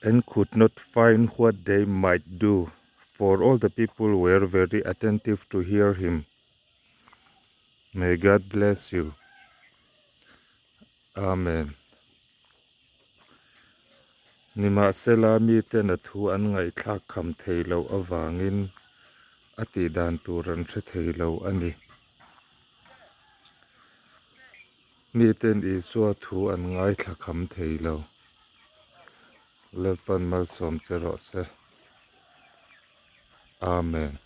And could not find what they might do, for all the people were very attentive to hear him. May God bless you. Amen. Nimahsela miten a thu an ngaihthlak kham thei loh avangin a tih dan tur an hre thei lo a ni. Miten Isua thu an ngaithla kham thei lo. Lalpan malsawm che rawh se. Amen.